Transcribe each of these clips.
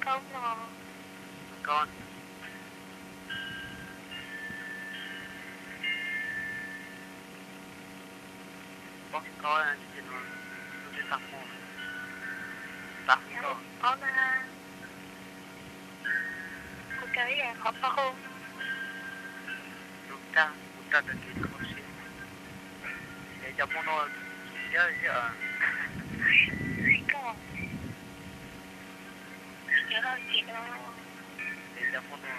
Koj no. Koj, koj, tus twg tag hmo, tag hmo koj. Koj na, kuv kawm ib yam qhov pab hu. Tus kab, tus kab ntawd tiv kho siab. Es cov hmo no siab siab. Koj, es cov hmo no,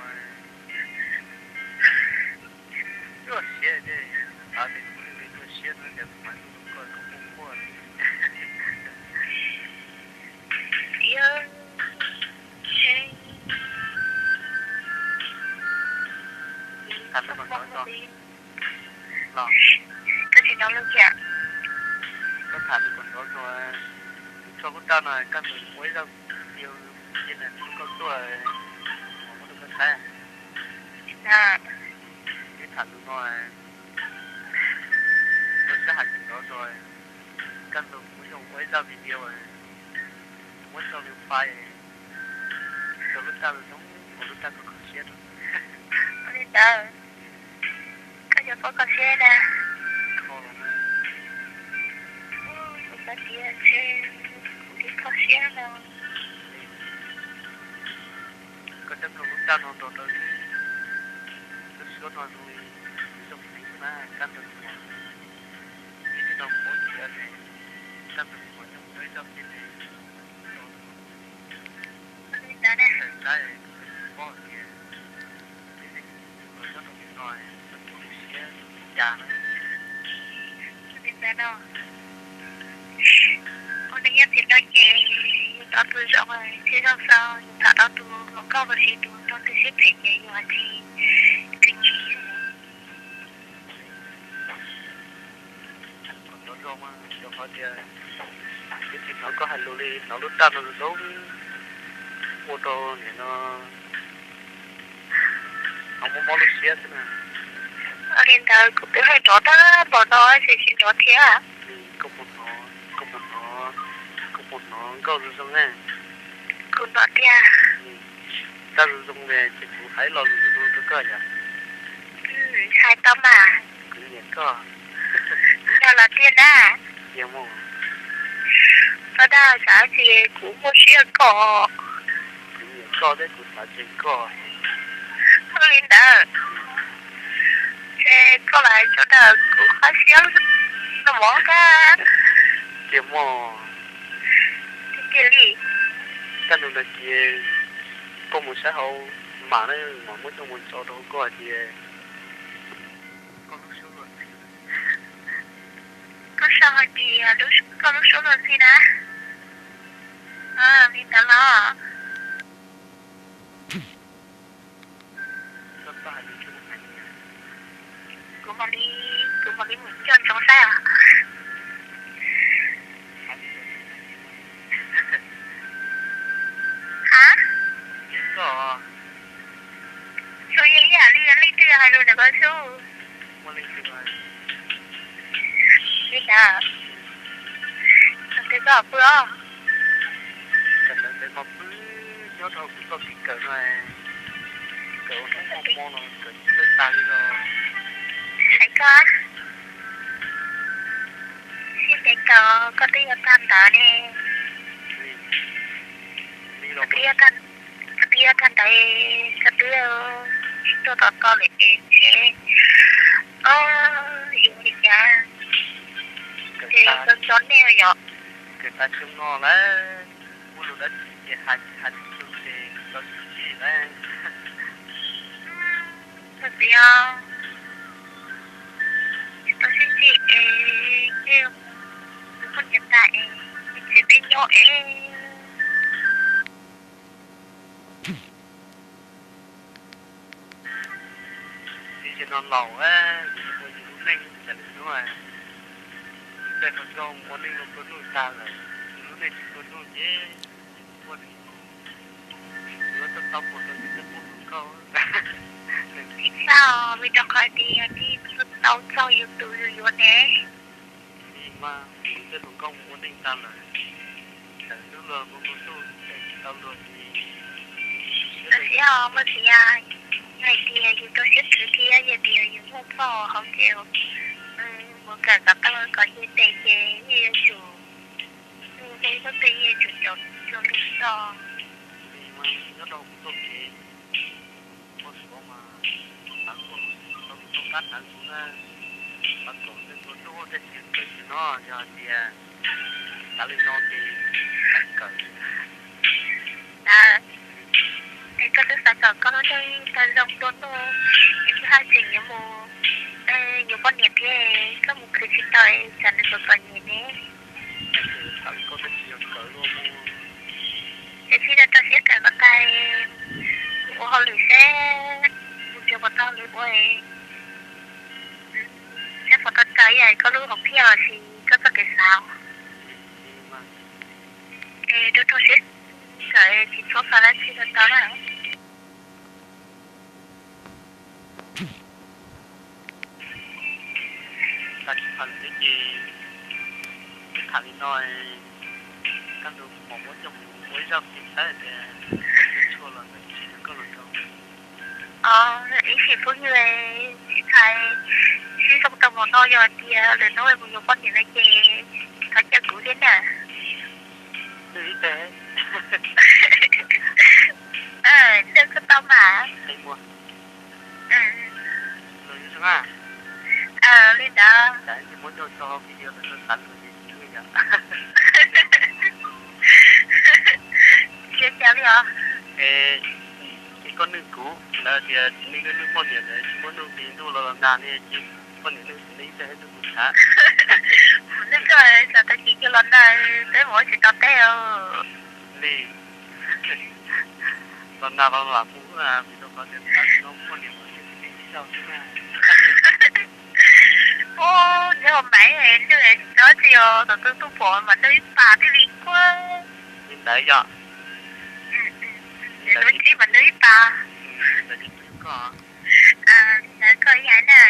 luaj siab tej, tav tes kuv li luaj siab no ces kuv mam li koj koj quaj quaj. Tias, tham lus kom ntxov tso. Los, koj tsis hnov lus kiag. Koj tham lus kom ntxov tso. Tso lub raj no kaj ntug ua ib zaj video li ntawd koj tuaj, kuv mam muab rau koj saib. Twb tham lus no, koj sab hais kom ntxov tso. Kaj ntug kuv yuav ua ib zaj video, muab tso li fais, rau lub raj zoo, ua lub raj koj kho siab rau. Ua li ntawd, koj yuav pab kho siab na. Kho los, kuv xav tias ntshe kuv twb kho siab no. Koj coj nkaus lub raj no nrog rau lub suab no zoo li zoo xwb na, kaj ntug kuv, ib tug no kuv muab kiag ne, kaj ntug kuv mam coj mus ua ib zaj video. Li ntawd ne, txawm saib kuv tsis paub tias tib neeg los nyob rau hauv no, lawv kuj tu siab li cas na. Li ntawd no, ua neej nyob tim no ces yus tau tus zoo thiab zoo xau, yus tham tau tus hluas nkauj los sis tus nrog tus siab phem ces yus hais tias kawg nyiam. Kom ntxov zoo mas, rau qhov tias twb tsis hnov koj hais lus li, hnov lub raj no zoo, ua rau nim no hnov mob mob lub siab xwb na. Li ntawd kuv twb hais nrov tag npaum no ces tsis nrov thiab. Koj puas hnov, koj puas hnov, koj puas hnov nkauj zoo zoo na? Kuv hnov tiag. Txaj zoo zoo li ces kuv hais lo lus zoo zoo rau koj yom. Hais tau mas. Kuv nyiam koj. Yog los tiag na. Tiag mas. Koj dag xav tias kuv muaj siab koj. Kuv nyiam koj thiab kuv xav tseg koj. Ua li ntawd, ces koj lam cov ntawm kuv qab siab no mog kab. Tiag mog. Tiag tiag li. Kaj ntug no ces koj mus saib hauv mam na, mam muab coj mus tso rau koj hais tias koj lub suab luag ntxhi. Koj sau hais tias koj lub suab luag ntxhi na. Li ntawd los. Kuv mam li, kuv mam li mus coj ntsoov saib os. Ha? Tsuas yog ib yam li leej twg hais lus ntawm ko xwb. Li ntawd, koj pw os. Kawm ntawv ntawd mas pw nyob rau kuv txoj kev kawm no, kawm ua hnub hmo no kawm tsis txawj tag li los. Hais koj, sib ntev kawm koj twb yuav tag ntawd ne. Koj twb yuav tag, koj twb yuav tag ntawd, koj twb tuaj tau tau lawm es ntshe, o, yuav li cas, ces txom txom nyem yom. Kawm tas xyoo no lawm, muaj lus dab tsi ces hais tsis hais tsis tau ces txom txom nyem lawm. Koj txiv os, tsis tau sib ntsib es, mus poj niam tas es, tsis peb nyob es. Txiv, zaum no laus, yus ua yus lub neej tas lawm hnub, yus tej hluas nkauj ua neej ua ntuj tag lawm, yus lub neej tsis ua ntuj ces yus muaj, yus tau tau puas tau yus tej hluas nkauj. Tsis txhob, vim rau qhov tias tsis tau txog yus tus yus yuav ne. Li mas yus tej hluas nkauj mus ua neej tag lawm, tawm hnub luag mus ua ntuj, tawm tsis tau luag ces Siab os, muaj tias yog hais tias yus rau siab khwv thiab yog tias yus muaj phauj hauv tsev mus kawm kom tau kom nce tes ces yeej yuav tsum hu ib lub twg yeej yuav tsum caum cuag lug tso. Nyob rau kuv txoj kev ua suav mas tawv kom tau lus tau kab ntawv kuv na, tawv kom tej ntua ntuj tej tsis kawm tsis no, yog hais tias tawv li no ces tawv kawm. Es koj twb xav kom koj lub neej tau zoo ntua ntuj, es koj haj tseem yuav mus yuav poj niam thiab, koj mus khwv tsis tau es tsam nws txom txom nyem ne. Tsis yog kawm luaj mus. Es tsis tau rau siab kawm kom tag, mus ua hauj lwm seb mus nrhiav puas tau hauj lwm ua, seb puas tau raws ib yam koj lub hom phiaj los sis koj txoj kev xav. Es rau rau siab kawm tsis txhob xav dab tsi rau tau na. Tag kis tham lawm thiab ces wb tham li no, kaj ntug kuv mam muab coj mus ua ib zaj film saib tias txhua los ntawm tsis rau koj los rau. Ib sim phooj ywg, tsis txhais sib zoo tau mus no, yog tias lwm hnub mus yuav poj niam no ces thov caw kuv thiab na. Nws ib teg. Nws kuj tau mas. Qi muag. Li ntawd. Muab coj tso video lawm xav lus ces tsis muaj yom. Tsis ua cas li os. Es koj nug kuv lawv tias tsis nug nug poj niam lawm tsis muab nug qis ntuj los los nag li ces poj niam nug tsis nug ib teg nug kuv tshav. Nug koj tag kis cia los nag peb mus ua tsis tau teb li. Los nag los lam mus, vim rau qhov tias thaum no poj niam mas thiaj tsis nug ib zaug xwb na. Ub, nyob Maiv nug tsis tau tsi os, thaum twg tuaj pom mas nug ib pas thiaj li quaj. Li ntawd yom. Nws lub ntsib mas nug ib pas. Li ntawd koj ib yam na.